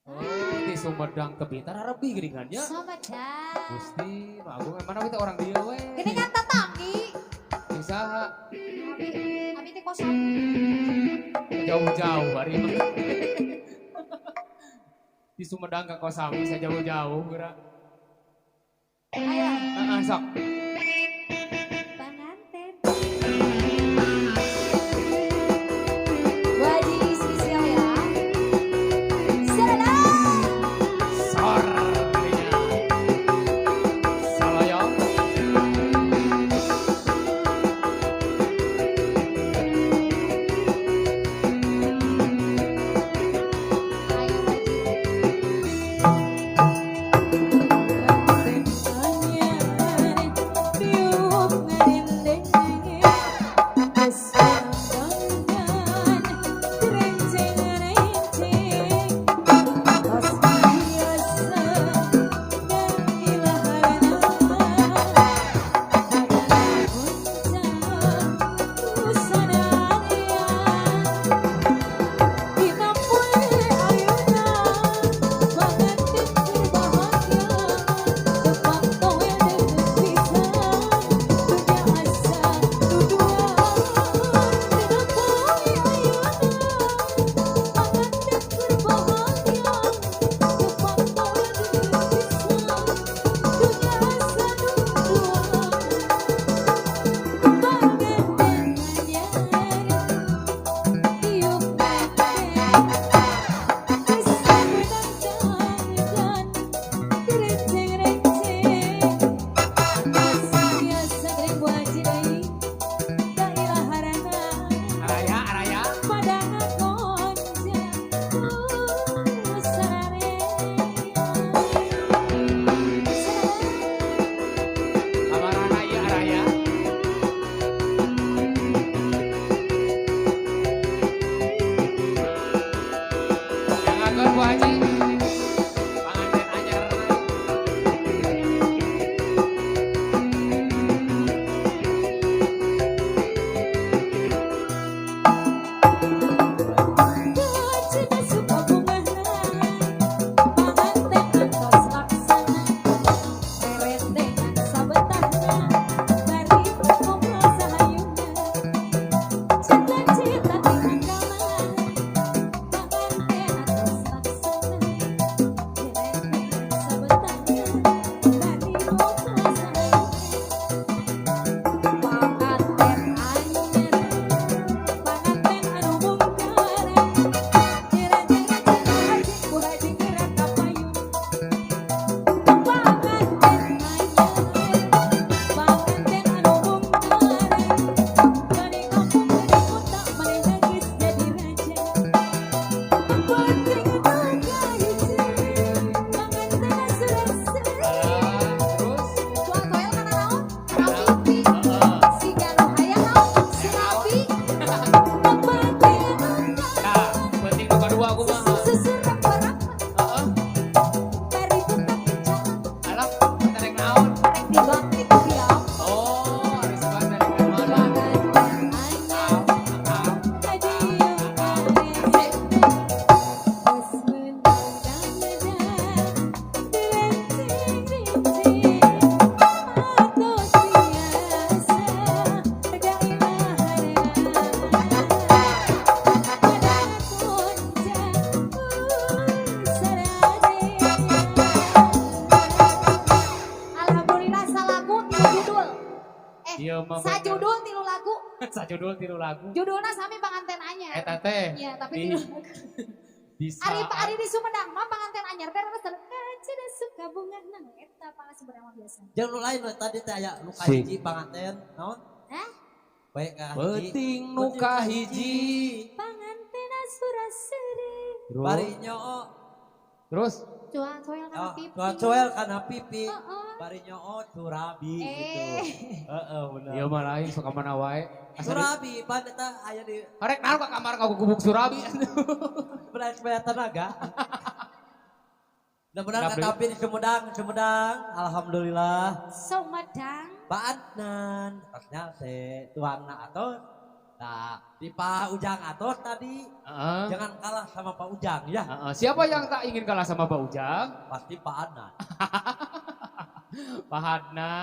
Oh, di Sumedang tebih tara rebih geuningan nya. Sumedang. Gusti, nu agung mana we teh orang dieu we. Geuningan tetanggi. Di saha? Abi teh kosan. Jauh-jauh bari mah. Di Sumedang ka Kosambi bisa jauh-jauh geura. Ayo. Heeh, sok. Panganten. Wadi spesial ya. Serana. Sor kalinya. Saloyo. Ayo Haji. Araya, araya. Kamarana ieu araya. Jangan Bu Haji. Panganten anyar. Alah, terus. Heeh. Nah, penting nu kadua kumaha? Heeh. Alah, rek naon? Oh, ari sugan rek mana? Au, au. Asik. Alhamdulillah salagu tilu judul. Eh, Ieu mah bener. sajudul tilu lagu. Sajudul tilu lagu. Judulna sami panganten anyar. Eta teh. Iya, tapi Di tilu lagu. bisa. Ari ari di Sumedang mah panganten anyar teh rada kacida suka bunga nang eta pangan Sumedang mah biasa. Jeung nu lain we tadi teh aya nu Si. kahiji panganten naon? Hah? Baik ka hiji. Peuting nu kahiji. Panganten suraseri. Terus. Bari nyoo. Terus Cuan coel kana Oh, pipi. cuan coel kana pipi. Heeh. Bari nyoo curabi Eh. gitu. Heeh bener. ieu mah lain sok ka mana wae. Asa di Surabi pan eta aya di Arek naon ka kamar ngagugubuk surabi. belas banyak tenaga. Mudah-mudahan Kenapa? katapi di Sumedang, Sumedang. Alhamdulillah. Sumedang. Pak Adnan, ternyata tuangna atau Nah, di Pak Ujang atos tadi. Jangan kalah sama Pak Ujang ya. Heeh. Siapa yang tak ingin kalah sama Pak Ujang? Pasti Pak Adnan. Pak Hadna.